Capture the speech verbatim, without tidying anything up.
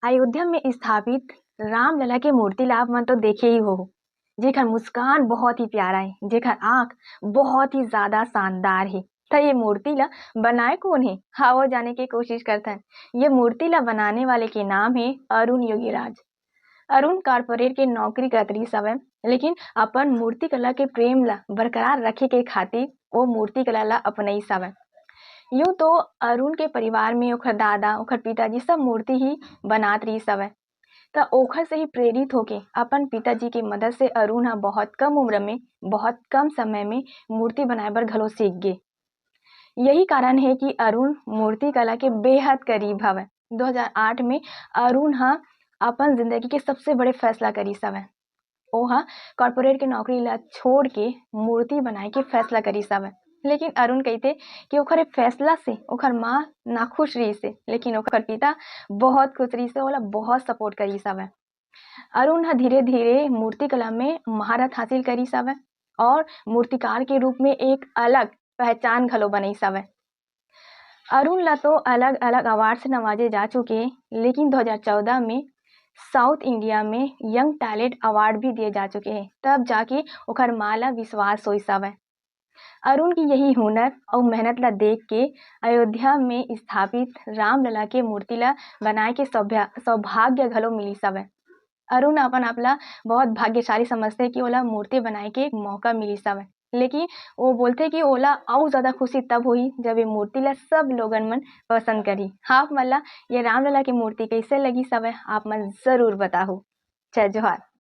अयोध्या में स्थापित रामलला के मूर्ति ला आप मन तो देखे ही हो, जेकर मुस्कान बहुत ही प्यारा है, जेकर आँख बहुत ही ज्यादा शानदार है। त ये मूर्ति ला बनाए कौन है? आओ जाने के कोशिश करथन। ये मूर्ति ला बनाने वाले के नाम है अरुण योगीराज। अरुण कॉर्पोरेट के नौकरी करत रहिस हवय, लेकिन अपन मूर्ति कला के प्रेम ला बरकरार रखे के खातिर वो मूर्ति कला ला अपनाइस हवय। यूं तो अरुण के परिवार में ओखर दादा, ओखर पिताजी सब मूर्ति ही बनात रहिस हवय। त ओखर से ही प्रेरित होके अपन पिताजी के मदद से अरुण ह बहुत कम उम्र में, बहुत कम समय में मूर्ति बनाए बर घलो सीख गे। यही कारण है कि अरुण मूर्ति कला के बेहद करीब हवय। दो हज़ार आठ में अरुण ह अपन जिंदगी के सबसे बड़े फैसला करिस हवय। ओह कॉर्पोरेट के नौकरी ला छोड़ के मूर्ति बनाए के फैसला करिस हवय। लेकिन अरुण कहिथे कि ओखर ए फैसला से ओखर माँ नाखुश रहिस हे, लेकिन ओखर पिता बहुत खुश रहिस हे, ओला बहुत सपोर्ट करिस हवय। अरुण ह धीरे-धीरे मूर्ति कला में महारत हासिल करिस हवय और मूर्तिकार के रूप में एक अलग पहचान घलो बनइस हवय। अरुण ला तो अलग-अलग अवार्ड से नवाजे जा चुके हे, लेकिन दो हज़ार चौदह में साउथ इंडिया में यंग टैलेंट अवार्ड भी दिए जा चुके हे, तब जाके ओखर माँ ला विश्वास होइस हवय। अरुण की यही हुनर अउ मेहनत ला देख के अयोध्या में स्थापित रामलला के मूर्ति ला बनाए के सौभ्या-, सौभाग्य घलो मिलिस हवय। अरुण अपन आप ला बहुत भाग्यशाली समझथे कि ओला मूर्ति बनाए के मौका मिलिस हवय, लेकिन वो बोलथे कि ओला अउ ज्यादा खुशी तब होही, जब ये मूर्ति ला सब लोगन मन पसंद करही। आप मन ला ये रामलला के मूर्ति कइसे लगिस हवय, आप मन जरूर बताहू। जय जोहार।